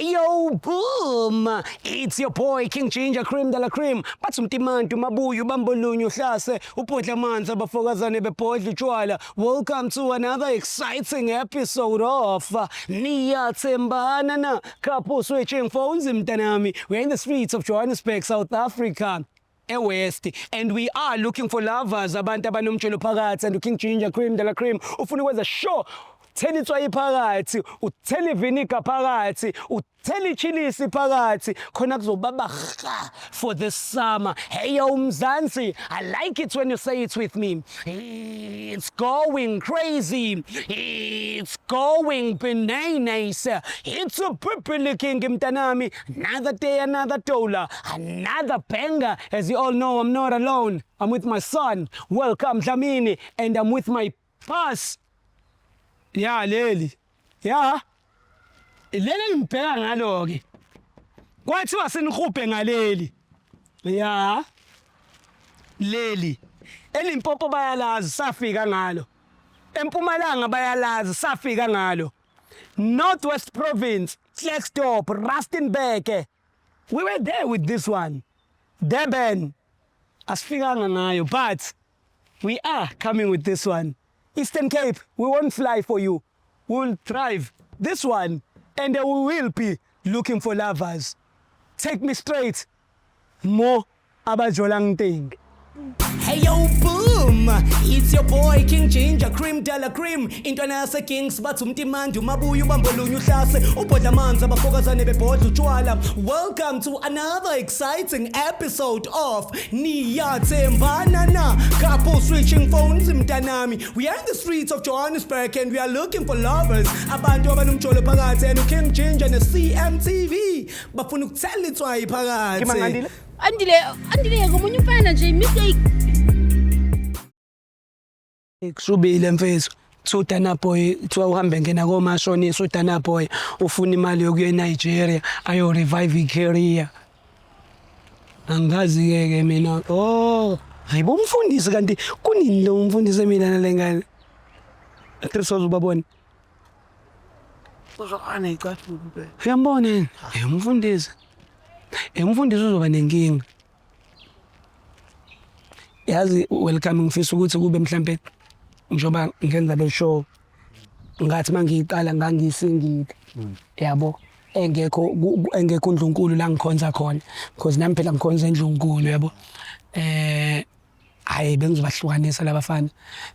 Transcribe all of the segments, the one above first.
Hey yo, boom! It's your boy King Ginger Cream de la Cream. Bathi umtimantu mabuyu bambolunye uhlase ubhodla amanzi abafokazane bebhodla utshwala. Welcome to another exciting episode of Niyathembana na Couple Switching Phones mntanami. We're in the streets of Johannesburg, South Africa, eWest, and we are looking for lovers, abantu abanomjolo phakathi, and King Ginger Cream de la Cream ufuna ukwenza sure uthela itswayi phakathi, uthela iviniga phakathi, uthela ichilisi phakathi, khona kuzobaba ha for this summer. Hey yo, Mzansi, I like it when you say it with me. It's going crazy, it's going bananas, it's a purple king mntanami. Another day, another dollar, another banger. As you all know, I'm not alone. I'm with my son, Welcome Dlamini, and I'm with my pass ya leli ya leli ngibheka ngalo ke kwathiwa sinihubhe ngaleli ya leli eLimpopo bayalazi, safika ngalo eMpumalanga bayalazi, safika ngalo Northwest Province, Klerksdorp, Rustenburg, we were there with this one. Durban asifikanga ngayo, but we are coming with this one. Eastern Cape, we won't fly for you, we will drive this one, and we will be looking for lovers. Take me straight mo abajola ngitingi. Hey yo, boom! It's your boy King Ginger Cream de la Cream. Intwana yase Kings bathi umtimandi umabuya ubambolunye uhlase ubhodla amanzi abafokazane bebhodla utshwala. Welcome to another exciting episode of Niyathembana na Couple Switching Phones mntanami. We are in the streets of Johannesburg and we are looking for lovers. Abantu abanomjolo phakathi, and King Ginger ne CMTV bafuna ukuthela itswayi phakathi. Kimangandile? Andile, Andile ngomunye umfana nje mistake. Kushubile mfethu. Kuthiwa uDana Boy, kuthiwa uhambe ngena komashonisa uDana Boy, ufuna imali yokuya eNigeria ayo revive i-career. Angazi-ke ke mina. Oh, hayibo umfundisi, kanti kunini lo umfundisi mina nale ngane? Chris ubabona. Uzokwana icathulo phela. Uyambona yini? Eh, umfundisi. Eh, umfundisi uzoba nenkinga. Yazi, Welcome, ngifisa ukuthi kube mhlambe njengoba ngenza le show, ngathi mangiyiqala ngangisingile. Yabo, engekho uNdlunkulu la ngikhonza khona, because nami phela ngikhonza endlunkulu, yabo. Hayi, bengizobahlukanisa labafana,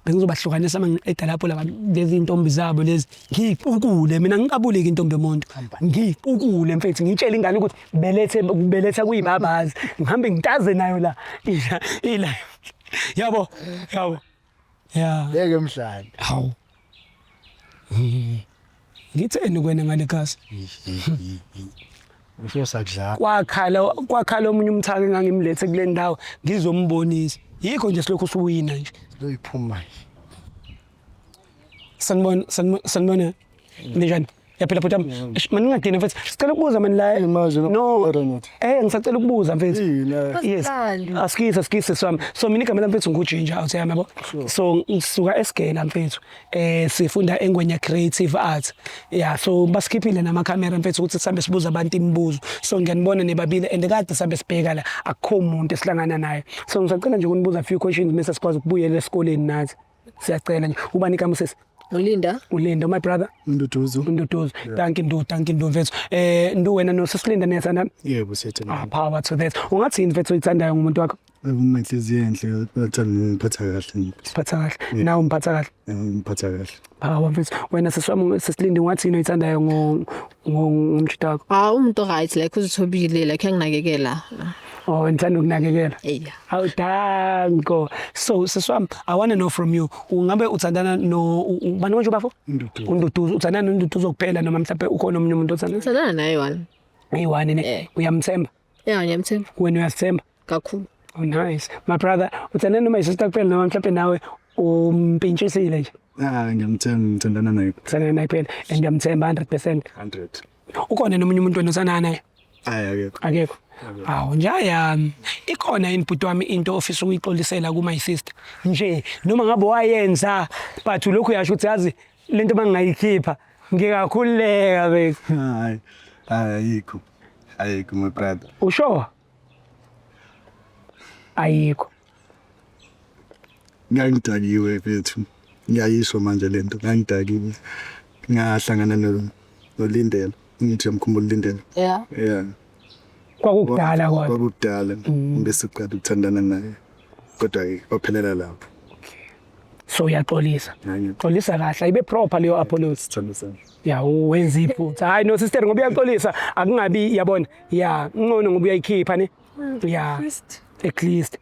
bengizobahlukanisa mangiqeda lapho laba lezi intombi zabo lezi, ngiyiqukule mina, ngingabuliki intombi yomuntu, ngiyiqukule mfethu, ngitshele ingane ukuthi belethe beletha kuyibabazi, ngihambe ngitaze nayo la ila ila, yabo yabo ya. Ngeke mhlali. Hawu, ngitheni kwena ngale khasi? Ngifisa sakudlala. Kwakhala kwakhala omunye umthaka engangimlethe kule ndawo ngizombonisa, yikho nje silokhu suwina nje. Loyiphuma. Sanibona, sanibona, sanibona, ninjani? Yaphila bhuti wami? Eish, mani ngingadini mfethu, sicela ukubuza mani la. Manje No. no. Ngisacela ukubuza mfethu. Yini? Yes. Asikise, asikise sami. So mina igama lami mfethu nguGinger awuthi yami, yabo. So ngisuka esigela mfethu. Sifunda eNgwenya Creative Arts. Yeah, so basikhiphile namakhamera mfethu ukuthi sihambe sibuza abantu imibuzo. So ngiyanibona nebabili and kade sabe sibheka la, akukho umuntu esihlangana naye. So ngisacela nje ukunibuza a few questions bese sikwazi ukubuyela esikoleni nathi. Siyacela nje. Ubani igama, sisi? Ulinda. Ulinda, my brother. Nduduzo. Nduduzo. Thank you Ndu, thank you Ndu mfethu. Ndu, wena no sisilinda niyathandana? Yebo, siyethanda. Ah, power to that. Ungathini mfethu uyithandayo ngumuntu wakho? Unenhliziyo enhle, bathanda ngiphatha kahle. Siphatha kahle. Nawe umphatha kahle? Ngiphatha kahle. Power mfethu. Wena sisiwami sesilinde, ungathini oyithandayo ngomshito wakho? Ah, umuntu right, like uzithobile, like uyanginakekela. Oh, ngithanda ukunakekela. Yeah. Hawu, danko. So sisiwami, I want to know from you. Ungabe uthandana no ubani konje ubafo? Nduduzo. Unduduzo. Uthandana noNduduzo kuphela noma mhlawumbe ukhona omunye umuntu othandana? Uthandana naye one. Eyi-one ne. Eh. Uyamthemba? Yeah, ngiyamthemba Wena uyasithemba? Kakhulu. Oh nice. My brother, uthandana noma isister kuphela noma mhlawumbe nawe umpintshisile nje? Ah, ngiyamthemba, ngithandana naye. Uthandana naye kuphela and uyamthemba 100%? 100. Ukhona nomunye umuntu wena othandana naye? Hayi, akekho. Akekho. Awu njayami. Ikhona yini bhuti wami into ofisa ukuyixolisela ku my sister? Nje noma ngabe wayenza, but lokhu uyasho ukuthi yazi lento mangingayikhipha ngikakhululeka bese. Hayi. Hayi, ayikho. Ayikho, my brother. Usho? Ayikho. Ngangidakiwe mfethu. Ngiyayisho manje lento. Ngangidakiwe. Ngahlangana noLindelo. Ngithi uyamkhumbula uLindelo. Yeah. Yeah. Kwakukudala kodwa. Kwakudala. Bese uqala ukuthandana naye. Kodwa ke kwaphelela lapho. So uyaxolisa. Hayi, Xolisa kahle, ayibe proper leyo apology. sithando sami. Ya, wenza iphutha. Hayi no sister, ngoba uyaxolisa akungabi, yabona. Ya, ngcono ngoba uyayikhipha ne. Ya. At least.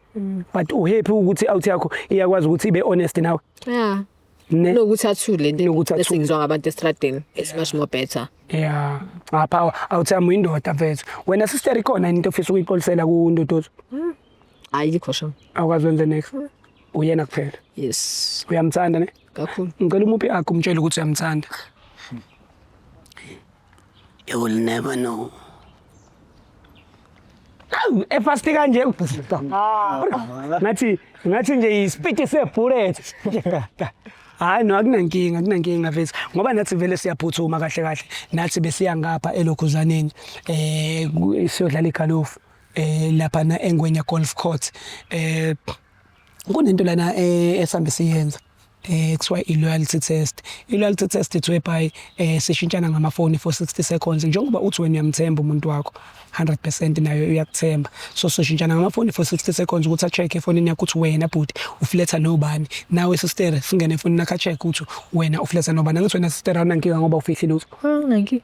But uhappy ukuthi out yakho iyakwazi ukuthi ibe honest nawe. Yeah. Ne. Nokuthi athule nto Nokuthi athule. esingizwa ngabantu estradeni is much more better. Yeah, ngapha awuthami uyindoda mfethu. Wena sister, ikhona into ofisa ukuyixolisela kuNduduzo? Ayikho sho. Awukwazi wenze next. Uyena kuphela. Yes. Uyamthanda ne? Kakhulu. Ngicela umuphi akho umtshele ukuthi uyamthanda. You will never know. Awu, efast kanje. Ngathi nje ispeed sebullet. Hayi no, akunankinga, akunankinga mfethu, ngoba nathi vele siyaphuthuma kahle kahle. Nathi besiya ngapha elokhuzaneni siyodlala igalofu lapha na eNgwenya Golf Court. Kunento lana esambe siyenza kuthiwa i-loyalty test. I-loyalty test it's whereby sishintshana ngamafoni for 60 seconds, njengoba uthi wena uyamthemba umuntu wakho 100%, naye uyakuthemba, so sishintshana ngamafoni for 60 seconds ukuthi a-check efonini yakho ukuthi wena bhuti ufletha nobani, nawe sister singene efonini yakho a-check ukuthi wena ufletha nobani. Angithi wena sister awunankinga ngoba ufihlile utho? Anginankinga.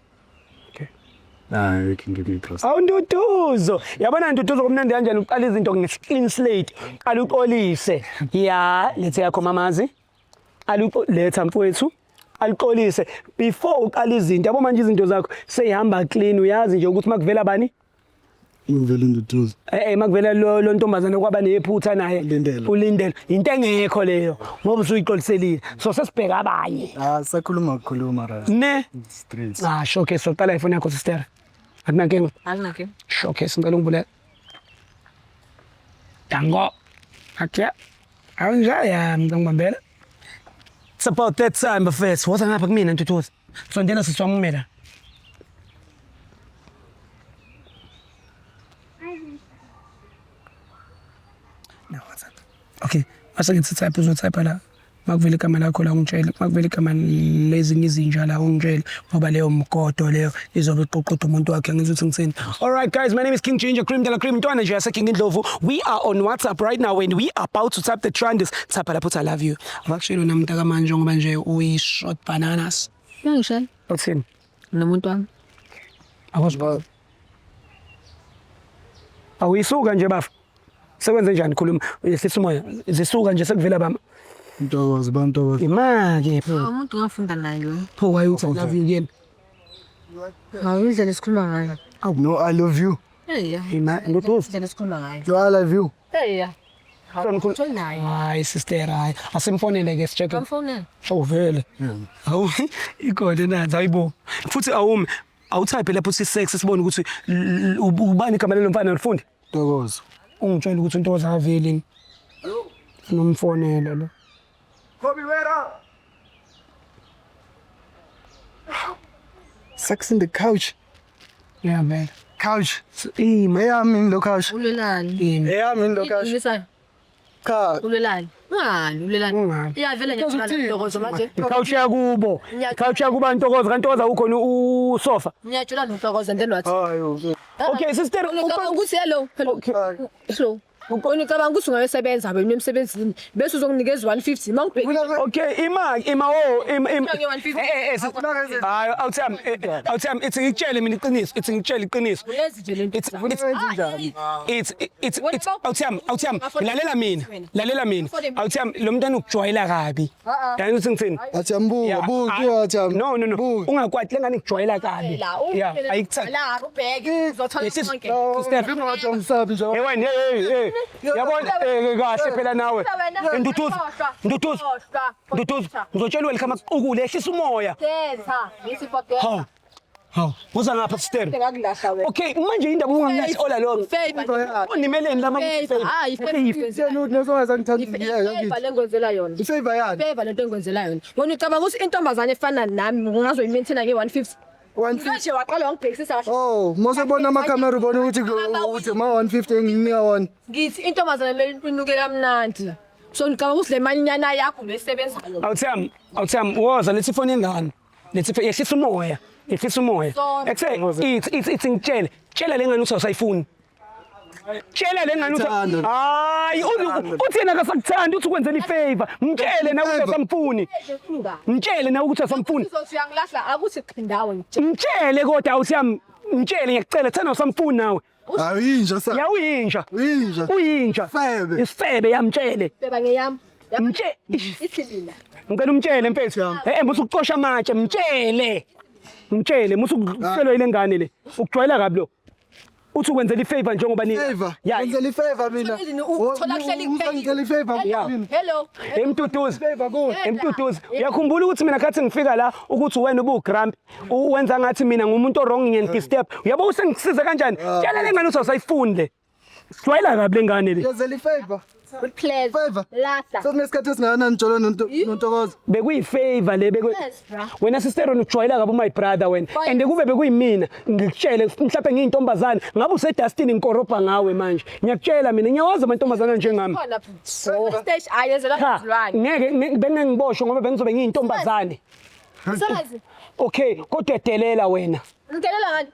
Hayi, you can give me trust. Awu Nduduzo, yabona Nduduzo, kumnandi kanjani uqala izinto nge-clean slate. Qala uxolise. Ya, lethe yakho mamazi. Aluxo letha mfowethu. Aluxolise before uqala izinto. Yabo manje izinto zakho seyihamba clean, uyazi nje ukuthi makuvela bani? Uvele Nduduzo. Makuvela lo ntombazane kwaba nephutha naye. Ulindelo. Ulindelo. Into engekho leyo ngoba usuyixoliselile. So sesibheka abanye. Ah, sakhuluma ukukhuluma ra. Ne? Straight. Ah, sure, okay, so qala ifoni yakho sister. Akunankinga. Anginankinga. Sure, ngicela ungivulele. Dango. Okay. Awunjaya, ya, ngibambela. It's about that time bafethu. Woza ngapha kumina Ntutuzo. Sondela sisi wami kumina. No, what's up? Okay, mase ngithi type, uzotype la. Makuvela igama lakho la ungitshele, makuvela igama lezinye izinja la ungitshele, ngoba leyo mgodo leyo izobe iqoqoda umuntu wakhe, ngizwe ukuthi ngithini. All right guys, my name is King Ginger Cream de la Cream, ntwana nje yase King Indlovu. We are on WhatsApp right now and we are about to type the trenders. Type lapho uthi I love you. Abakushilo namntaka manje ngoba nje uyi short bananas. Uyangishaya. Uthini? Nomuntu wami. Akwazi. Awuyisuka nje bafa. Sekwenze njani, khuluma? Yehlisa umoya. Zisuka nje sekuvela bama. Ntokozo, bantokozo. Imake pho. Umuntu ngafunda naye lo. Pho why uthi I love you again? Hawu, indlela esikhuluma ngayo. No, I love you. Hey ya. Ima Nduduzo. Indlela esikhuluma ngayo. No, I love you. Hey ya. Hawu, naye. Hayi sister, hayi. Asimfonele ke sicheck. Bamfonela. Awu vele. Hawu, ikhona nanzi, hayibo. Futhi awume awutype lapho uthi sex, sibone ukuthi ubani igama lelo mfana lifundi. Ntokozo. Ungitshela ukuthi intokozo aveli. Nomfonela lo. Kobe, where up? Sex in the couch. Yeah vele. Couch. Ima. Eyami lo couch. Ulwelani? Ima. Eyami lo couch. Ulwelani? Cha. Ulwelani? Ungani ulwelani? Ungani. Ya vele ngiyajula Ntokozo manje. Icouch yakubo. Icouch yakuba Ntokozo, kantokoza ukhona usofa. Ngiyajula noNtokozo and then what? Hayi. Okay sister, Ucabanga ukuthi hello, hello. Hello. Ucabanga ukuthi ungayosebenza wena emsebenzini bese uzokunikeza 150 mawubheka. Okay, ima ima oh ima ima. Nge-150. Hayi awuthami, awuthami, ithi ngikutshele mina iqiniso, ithi ngikutshele iqiniso. Uyenzi nje lento. It's awuthami, awuthami, lalela mina, lalela mina. Awuthami, lo mntwana ukujwayela kabi. Yani uthi ngithini? Athi ambuka, Yeah, buka, athi am. No no no. Buka. Ungakwati lengane ikujwayela kabi. Yeah, ayikuthandi. La ubheke uzothola Yes, konke. sister. Ungathi nje. Hey wena, hey hey. Yabona kahle phela nawe. Nduduzo, Nduduzo, Nduduzo, ngizotshela welcome aqukule, ehlisa umoya. Thetha, ngithi forget. Hawu. Hawu, uza ngapha sister. Ngakulahla wena. Okay, manje indaba ungangilahli all along. Favor. Unimeleni lama Favor. Hayi, favor. Nesongaza ngithanda Favor lengwenzela yona. Ifavor yani. Favor lento engwenzela yona. Wena ucabanga ukuthi intombazane efana nami ungazoyimaintaina nge-150? 150. Nje waqala wangibhekisisa kahle. Oh, mosebona amakhamera ubona ukuthi ma 150 enginika wona. Ngithi intombazane le inuke kamnandi. So ngicabanga ukuthi le malinyana yakho lesebenzayo. Awuthami, awuthami, woza lethi ifoni yengane. Lethi yehlisa umoya, yehlisa umoya. Sorry. Ekuse ithi ngitshele, tshela le ngane ukuthi awusayifuni. Tshela le ngane ukuthi Ngithanda. hayi uthi yena akasakuthandi uthi ukwenzela ifavor. Mtshele nawe ukuthi awusamfuni. Mtshele nawe ukuthi awusamfuni. Uzothi uyangilahla akuthi qhindawo ngitshela. Mtshele kodwa awuthami, mtshele ngiyakucela thana awusamfuni nawe. Awuyinja sa. Ya uyinja. Uyinja. Uyinja. Isifebe. Isifebe yamtshele. Beba ngeyami. Mtshele. Ish. Ithi mina. Ngicela umtshele mfethu. Yeah. Eh musu ukucosha amatshe mtshele. Mtshele musu ukuhlelwa ile ngane le. Ukujwayela kabi lo. Uthi ukwenzela ifavor njengoba ni. Favor. Ya. Ngenzela ifavor mina. Uthola kuhleli Ngenzela ifavor Yeah. mina. Hello. Emtutuzi. Favor kuwe. Emtutuzi. Uyakhumbula ukuthi mina khathi ngifika la ukuthi wena ubugrump wenza ngathi mina ngumuntu owrong ngiyandisturb. Uyabo usengisize kanjani? Tshela le ngane uthi awusayifuni le. Jwayela kabi le ngane le. Ngenzela ifavor. With pleasure. Favor. Lahla. Sesinesikhathi esingakanani njolo nontokozo? Bekuyifavor le beku Yes, bra. wena sister wena ujwayela kabi my brother wena Fine. and kube bekuyimina ngikutshele mhlawumbe ngiyintombazane ngabe usedustini ngikorobha ngawe manje ngiyakutshela mina ngiyawazi amantombazane njengami Khona futhi. Stage ayenzela cha izilwane. ngeke bengeke ngiboshwe ngoba bengizobe ngiyintombazane Sazi. okay kodwa delela wena Ngikelela ngani?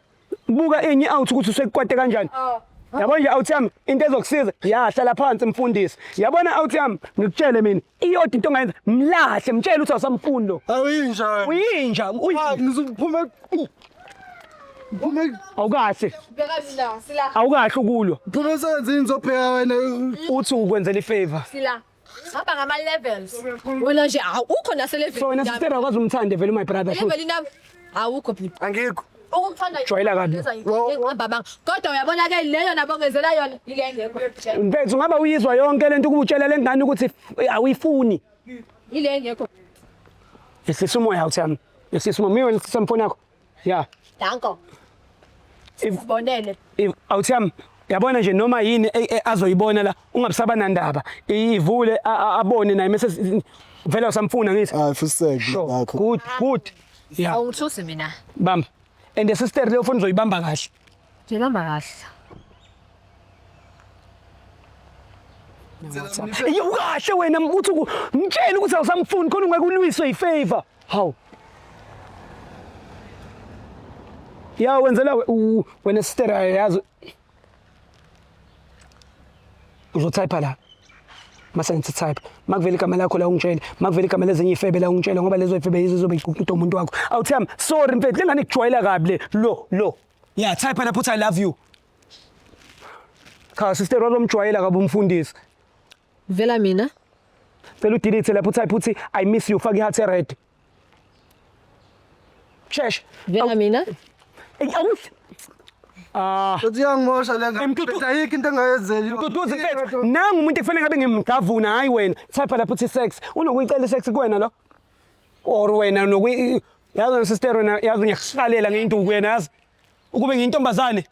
buka enye out ukuthi usekukwate kanjani Oh. yabo nje out yami into ezokusiza ya hlala phansi mfundisi yabona out yami ngikutshele mina iyodwa into ongayenza mlahle mtshele ukuthi awusamfuni lo Awuyinja wena. uyinja Ah, uyinja ngizophuma. Phuma awukahle Bheka mina sila awukahle ukulwa phuma emsebenzini ngizobheka wena. uthi ukwenzela ifavor sila. Hamba ngama levels. Wena nje awukho nase level. so wena sister awukwazi umthande vele my brother shuthi Level nami awukho bhuti. Angikho. Ukukuthanda Jwayela kabi. Ngihamba banga. Kodwa uyabona ke leyo nabongezela yona ile engekho. mfethu ngabe uyizwa yonke lento ukuba utshela le ngane ukuthi awuyifuni Ile engekho. yehlisa umoya awuthi yami yehlisa umoya miwe yehlisa mfoni yakho ya Danko. If- Sibonele. Awuthi yami yabona nje noma yini azoyibona la ungabusaba nandaba ivule abone naye mase vele usamfuna ngithi Hayi fuseke Sure. lakho. Good good ya Awungithusi mina. bamba and sister leyo phone uzoyibamba kahle Ngibamba kahle. Iyo ukahle wena uthi ngitshele ukuthi awusamfuni khona ungeke ulwiswe ifavor hawu ya wenzela wena sister yazi uzotype la mase ngithi type makuvela igama lakho la ungitshele makuvela igama lezinye ifebe la ungitshele ngoba lezo ifebe yizo zobe iququta umuntu wakho awuthami sorry mfethu lengane ikujwayela kabi le lo lo ya type lapho uthi I love you cha sister wazomjwayela kabi umfundisi Vela mina. Cela udelete lapho utype uthi I miss you faka iheart red Shesh Vela mina. Ah Uthi uyangimosha le ngane. Mtutu- Ayikho into engayenzeli. Mduduzi mfethu nangu umuntu ekufanele ngabe ngimgavuna hayi wena type lapho uthi sex unokuyicela isex kuwena lo or wena nokuyi yazi sister wena yazi ngiyakuhlalela ngeinduku wena yazi ukube ngiyintombazane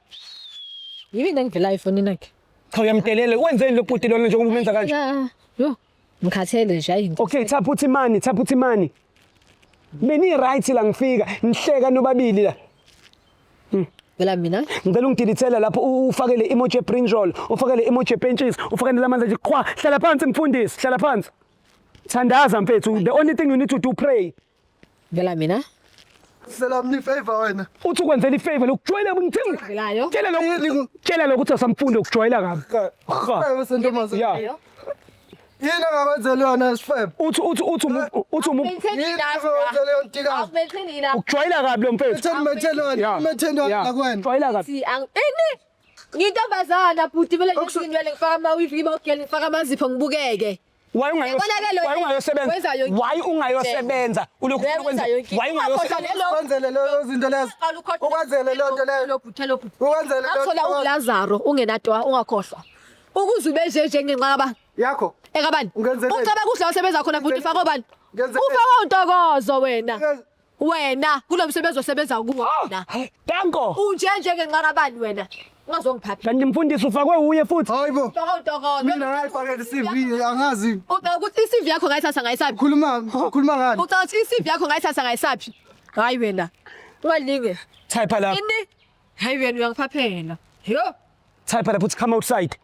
Yimi engivela efonini yakhe. cha uyamdelela wenzeni lo bhuti lona njengoba umenza kanje Ya. Yo. Ngikhathele nje hayi. okay type uthi money type uthi money beni right la ngifika nihleka nobabili la Vela mina. ngicela ungidilithele lapho ufake le emoji ebrinjal ufake le emoji epentshisi ufake nelamanzi nje qhwa hlala phansi mfundisi hlala phansi thandaza mfethu the only thing you need to do pray Vela mina. Sela mni favor wena. uthi ukwenzela ifavor lokujwayela ngithengi Velayo. tshela lokhu tshela lokhu ukuthi asamfundi ukujwayela kabi ha Favor sentombazane. ya Yini angakwenzela yona sifebe? uthi uthi uthi uthi Maintain Yini enough. angakwenzela yona ntikazi? Maintain enough. ukujwayela kabi lo mfethu Metheni metheni wena, metheni wena kuwena. jwayela kabi Si ang ini. Ngiyintombazana bhuti vele nginwele ngifaka ama-weave ngibogele ngifaka amazipho ngibukeke. Why Yabona ke lo- why ungayosebenza wenza yonke why ungayosebenza ulokhu Wenza ukwenza yonke why into. ungayosebenza Ungakhohlwa lelo- Ukwenzele leyo zinto lezo. Qala ukhohlwe- Ukwenzele leyo nto leyo. Lo bhuti lo bhuti. Ukwenzele leyo Ngathola nto. uLazaro ungenatwa ungakhohlwa. Ukuze ube nje njengenqaba Yakho. ekabani? Ungenzeleni? Ucaba kuhle osebenza khona futhi ufaka obani? Ngenzeleni? Ufaka untokozo wena. Ngenze- Wena kulo msebenzi osebenza kuwona. Danko Unje njengenqarabani wena. Ungazongiphaphi. kanti mfundisi ufakwe uye futhi Hayibo. Ufaka untokozo. Mina ngayifakela i-CV angazi. Ucabanga ukuthi i-CV yakho ngayithatha ngayisaphi? Khuluma khuluma ngani? Ucabanga ukuthi i-CV yakho ngayithatha ngayisaphi? Hayi wena. Ungalinge. Type la. Ini? Hayi wena uyangiphaphela. Yo. Type lapho uthi come outside.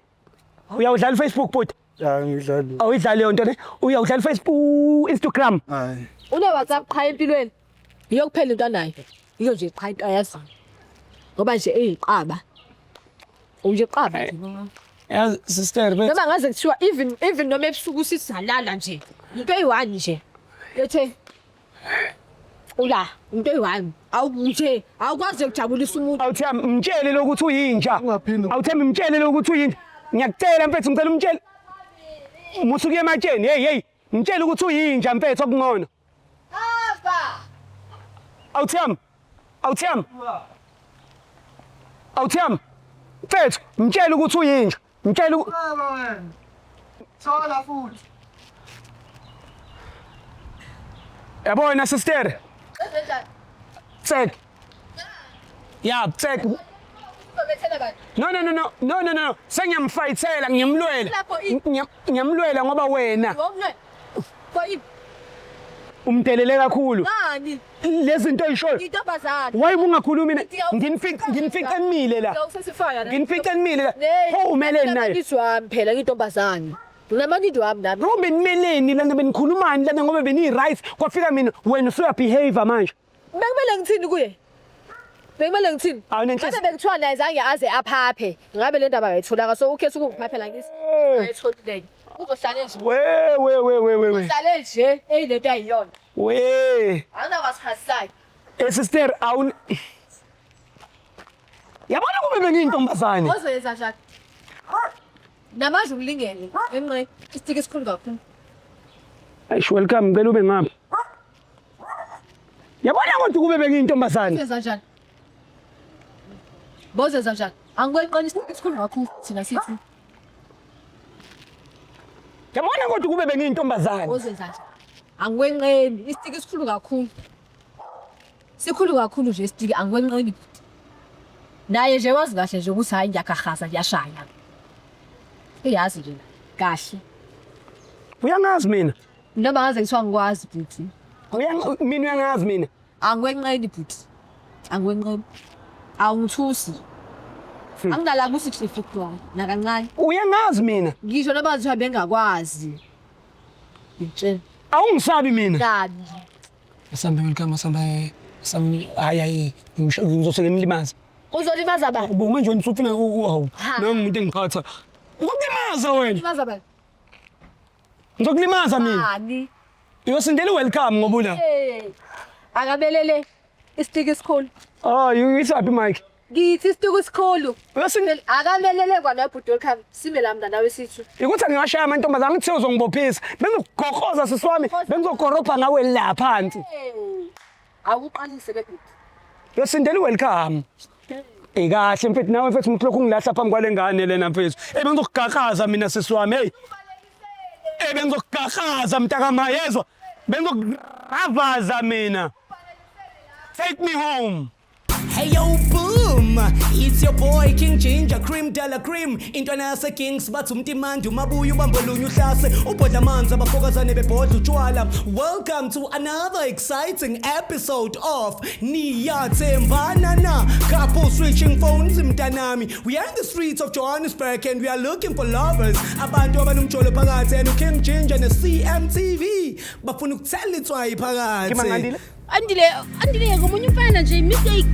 Uyawudlala uFacebook bhuti? Angidlali. Awuyidlali leyo nto ne? Uyawudlala uFacebook, Instagram. Hayi. Une WhatsApp qha empilweni. Iyo kuphela into anayo. Iyo nje qha into ayaziyo. Ngoba nje eyiqaba. Unje qaba nje. Yazi sister be. Noma ngaze kuthiwa even noma ebusuku sisalala nje. Into eyi-one nje. Ethe ula into eyi-one. Awu nje awukwazi ukujabulisa umuntu. Awuthembi mtshele lokuthi uyinja. Ungaphinde. Awuthembi mtshele lokuthi uyinja. Ngiyakucela mfethu ngicela umtshele. Musuke ematsheni hey hey mtshele ukuthi uyinja mfethu okungcono. Hamba. Awuthembi. Awuthembi. Awuthembi. Mfethu mtshele ukuthi uyinja. Mtshele Baba wena. Thola futhi. Yabona sister. Tsek. Ya tsek. No no no no no no no sengiyamfayithela ngiyamlwela. Ngiyamlwela ngoba wena umdelele kakhulu. Ngani? Lezi zinto oyishoyo. Intombazane. Why ungakhulumi na? Nginifice nginifice emile la. Ngiyawusesifaka. Nginifice emile la. Pho umeleni naye? Ngizwa wami phela ngintombazane. Nginamanidi wami nami. Bro benimeleni lana benikhulumani lana ngoba beni right kwafika mina wena usuya behave manje. Bekumele ngithini kuye? Bekumele ngithini? Awunenhliziyo. Ngabe bekuthiwa naye zange aze aphaphe. Ngabe le ndaba ayitholanga so ukhetha ukungiphaphela ngithi. Ayitholile. Uzohlale nje. We we we we we we. Uhlale nje eyilento ayiyona. We. Awunakwasikhasisayo. Eh sister awun Yabona kube bengiyintombazane. Ozoyenza njani? Namanje umlingene. Enqe isitiki esikhulu kakhulu. Eish welcome ngicela ube ngapha. Yabona kodwa kube bengiyintombazane. Uzoyenza njani? Bozenza njani? Angikwenqeni isitiki esikhulu kakhulu thina sithi. Yabona kodwa kube bengiyintombazane. Ozenza njani? Angikwenqeni isitiki esikhulu kakhulu. Sikhulu kakhulu nje isitiki angikwenqeni. Naye nje wazi kahle nje ukuthi hayi ngiyagahaza ngiyashaya. Uyazi nje kahle. Uyangazi mina. Noma ngaze kuthiwa ngikwazi bhuti. Uyang mina uyangazi mina. Angikwenqeni bhuti. Angikwenqeni. Awungithusi. Anginala ukuthi kuhlifu nakancane. Uyangazi mina. Ngisho noma kuthiwa bengakwazi. Ngitshela. Awungisabi mina. Kabi. Asambe welcome asambe asambe hayi hayi ngizose ngimlimaza. Uzolimaza bani? Ubu manje wena usufuna hawu Ha. nangu umuntu engiqhatha. Ngokulimaza wena. Limaza bani? Ngizokulimaza mina. Bani? Uyosindela welcome ngoba ula. Hey. Akabelele isitiki esikhulu. Oh, uyisaphi Mike? Ngithi isitiki esikhulu. Uyosindela Akamelele kwana bhuti welcome. Sime la mntana wesithu. ukuthi ngingashaya amantombazane ngithe uzongibophisa. Bengizokugoqoza sisi wami, bengizokoropha ngawe la phansi. Hey. Awuqalise ke bhuti. Uyosindela welcome. Eh kahle mfethu nawe mfethu umuntu lokhu ungilahla phambi kwale ngane lena mfethu. Eh bengizokugaqaza mina sisi wami hey. Eh bengizokugaqaza mntakama yezwa. Bengizokuravaza mina. Take me home. Hey yo boom, it's your boy King Ginger Cream Della Cream. Intwana yase Kings bathi umtimandi umabuya ubambolunye uhlase ubhodla amanzi abafokazane bebhodla utshwala. Welcome to another exciting episode of Niyathembana Na. Couple switching phones mntanami. We are in the streets of Johannesburg and we are looking for lovers. Abantu abanomjolo phakathi and King Ginger ne CMTV bafuna ukuthela itswayi phakathi. Andile, Andile ngomunye umfana nje mistake.